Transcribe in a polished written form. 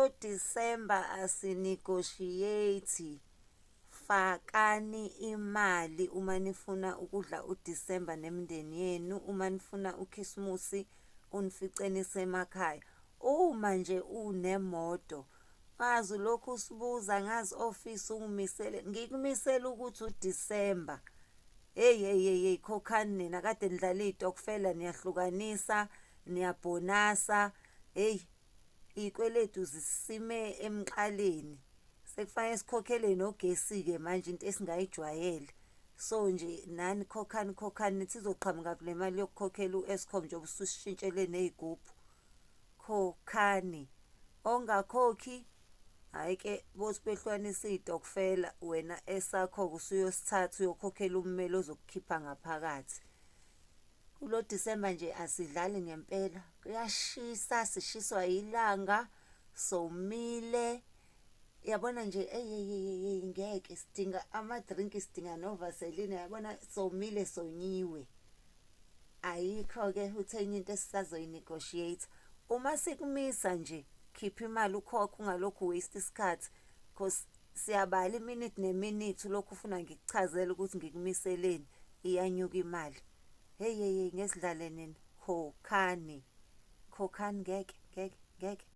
Kulo Disemba asi-negotiate. Fakani imali uma nifuna ukudla uDisemba nemindeni yenu, uma nifuna ukhisimusi unifice nisemakhaya. Uma nje unemoto, ungaze ulokhu usibuza, angazi ofisi ungimisele, ngikumisele ukuthi uDisemba. Hheyi, hheyi, hheyi, hheyi, khokhani nina kade nidlala iy'tokfela, niyahlukanisa, niyabhonasa, hheyi, iy'kweletu zisime emqaleni. Sekufanele sikhokhele nogesi-ke manje into esingayijwayele. So nje nani khokhani, khokhani, nithi izoqhamukaphi le mali yokukhokhela u-Eskom njengoba ususishintshele ney'gubhu. Khokhani. Ongakhokhi, hhayi-ke bothi behlukanisa iy'tokfela, wena esakho-ke usuyosithatha uyokhokhela ummeli ozokukhipha ngaphakathi. Kulo Disemba nje asidlali ngempela, kuyashisa, sishiswa ilanga, somile. Yabona nje, eyi, eyi, eyi, eyi, ngeke sidinga amadrinki, sidinga novaselina, yabona somile sonyiwe. Ayikho-ke futhi enye into esisazoyi-negotiate. Uma sikumisa nje, khipha imali ukhokhe, ungalokhu u-waste isikhathi cause siyabala iminiti neminiti ulokhu ufuna ngikuchazele ukuthi ngikumiseleni, iyanyuka imali. Hheyi, hheyi, hheyi, ngeke sidlale nina, khokhani, khokhani, ngeke, ngeke, ngeke.